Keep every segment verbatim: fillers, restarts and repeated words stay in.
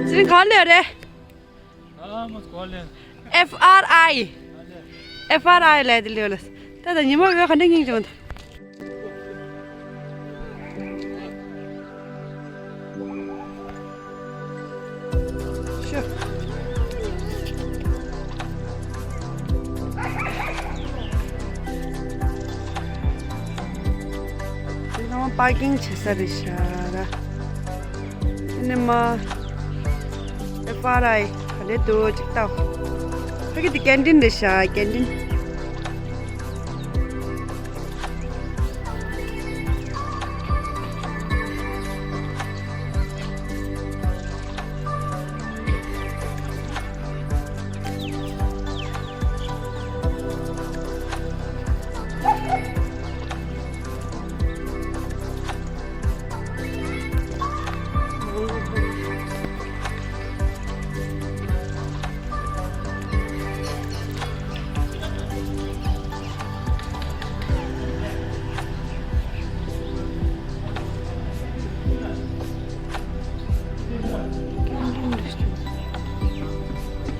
ཚེ་རིང་ག་ལ་ཡོད་རེད། ཨ་མ་སྐོར་ལེན། F R I། F R I ལས་དེ་ལས་ལས། ད་ད་ཉི་མ་བས་ག་འདྲ་སྙིང་རྗེ་མོ་འདུག་ཤོ། དེ་ཚང་མ་པར་ཀིང་བྱེད་ས་རེད་ཤག་ར། ཨ་ནི་མ། F R I ག་ལེ་འདུག་ཅིག་ལྟ། ཕ་གི་དེ་ཀན་ཊིན་རེད་ཤག་ཀན་ཊིན།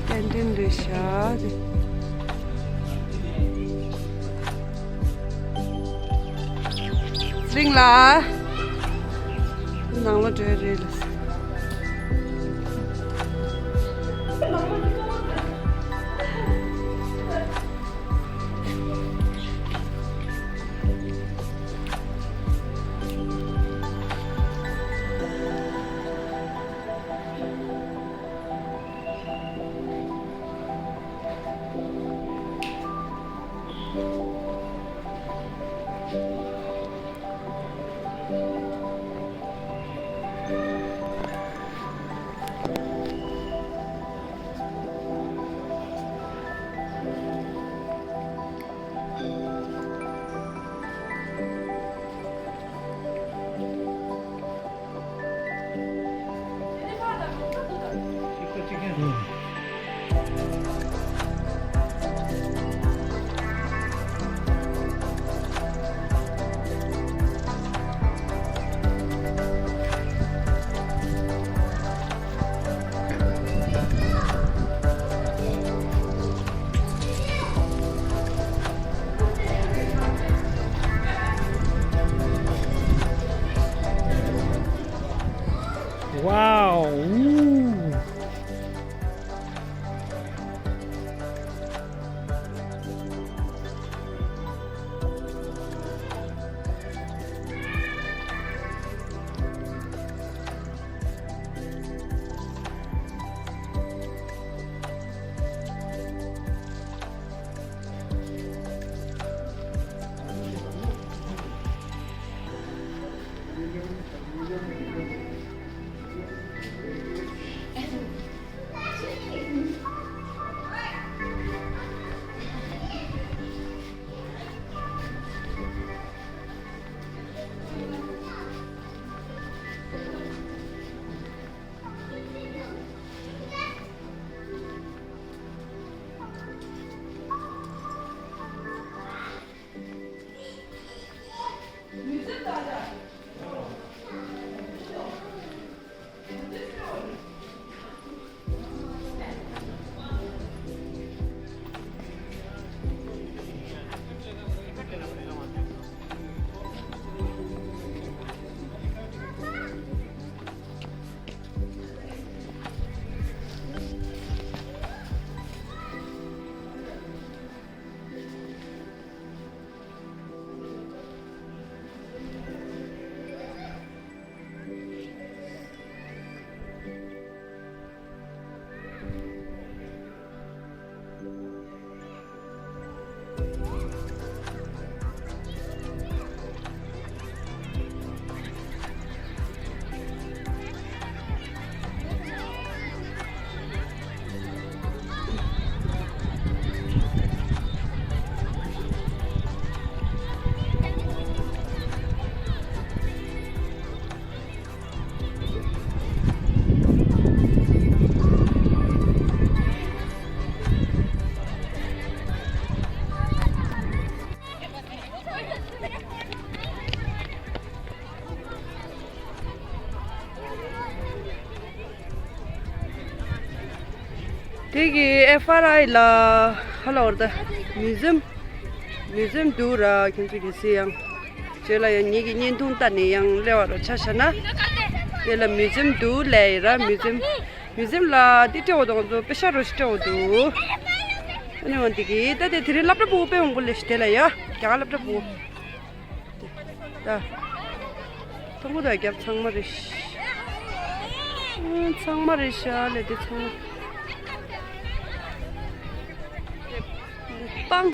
ཀན་ཊིན་རེད་ཤག་རེད། ཚེ་རིང་ལགས། ནང་ལ་འགྲོ་ཡ་རེད་ལགས། ངེད་ཀྱི་ཨེཕ་ཨར་ཨའི་ལ་ཧ་ལ་བར་ད་མིའུ་ཛི་ཡམ། མིའུ་ཛི་ཡམ་འདུག་ར། ཁྱེད་ཚོ་གིས་གཟིགས་ཡང་། རྗེས་ལ་ཡང་ངེད་ཀྱི་བརྙན་ཐུང་ལྟ་ནས་ཡང་སླེབས་པ་ར་ཆ་བཞག་ན། དེ་ལ་མིའུ་ཛི་ཡམ་འདུག་ལབ་ཡིན་ར། མིའུ་ཛི་ཡམ། མིའུ་ཛི་ཡམ་ལ་དེ་སྤྲད་འོ་དང་ཚོ་པེ་ཤ་རོ་ཞིག་སྤྲད་འོ་འདུག་ཨ་ནི་འོ་འདི་གི་ད་དེ་དེ་རིང་སློབ་གྲྭ་ཕྲུ་གུ་དཔེ་མང་པོ་སླེབས་ཤག་དེ་ལ་ཡ། རྒྱ་གར་སློབ་གྲྭ་ཕྲུ་གུ། ད། ཐོང་གུ་ད་རྒྱབ་ཚང་མ་རེད་ཤག་ཨ། ཚང་མ་རེད་ཤག་ལས་དེ་ཚང་མ། སྤང་།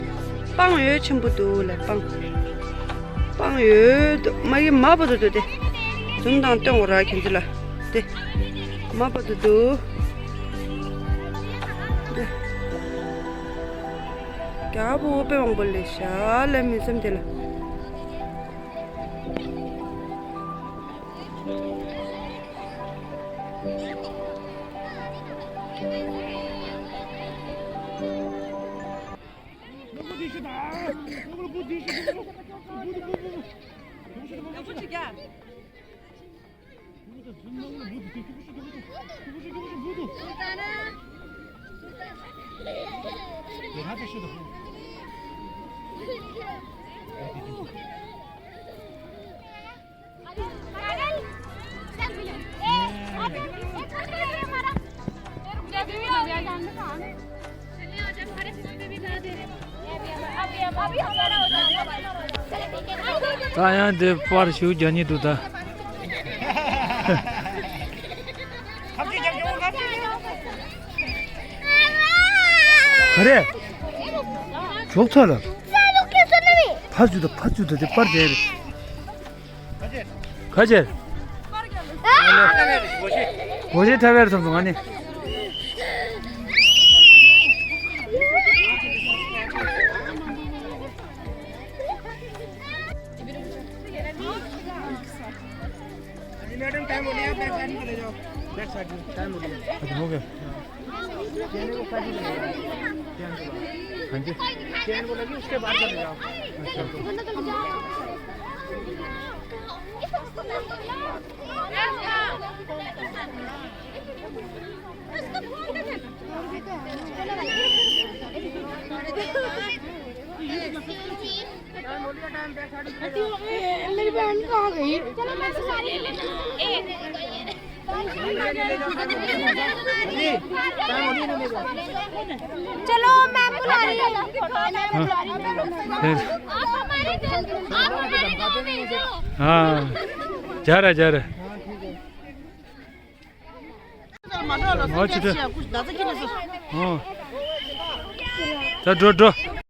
སྤང་ཡོད་ཆེན་པོ་འདུག་ལ་སྤང་། སྤང་ཡོད་འདུག་མ་གི་མ་བོ་འདུག་འདུག་དེ། ཛུམ་དང་སྟོན་འོ་ར་ཁྱེད་ཚོ་ལ། དེ། མ་བོ་འདུག་འདུག་དེ། རྒྱ་བོ་དཔེ་མང་པོ་སླེབས་ཤག་ལ་མིའུ་ཛི་ཡམ་དེ་ལ། ད་ཡང་དེ་པར་ཞུ་རྒྱག་ཉེ་འདུག་ད། ག་རེ། ཞོག་ཚ་ལ། ཕར་ཚུར་དང་ཕར་ཚུར་དང་དེ་པར་དེ་རེད། ཁ་ཆེར། སྒོ་ཕྱེ་ཁྲ་བེར་ཙམ་དུ་ང་ནི། अरे madam, time हो गया, back side में चले जाओ। बैक साइड में टाइम हो गया। खत्म हो गया। चेन को कट ही नहीं है। चेन को। हाँ जी। चेन को लगी, उसके बाद चले जाओ। अच्छा। मेरी बहन कहाँ गई? चलो, मैम बुला रही है। हाँ। फिर। हाँ। जा रहा है, जा रहा है। ཨོ་ཅི་ད། ཨོ། ད་འགྲོ་འགྲོ།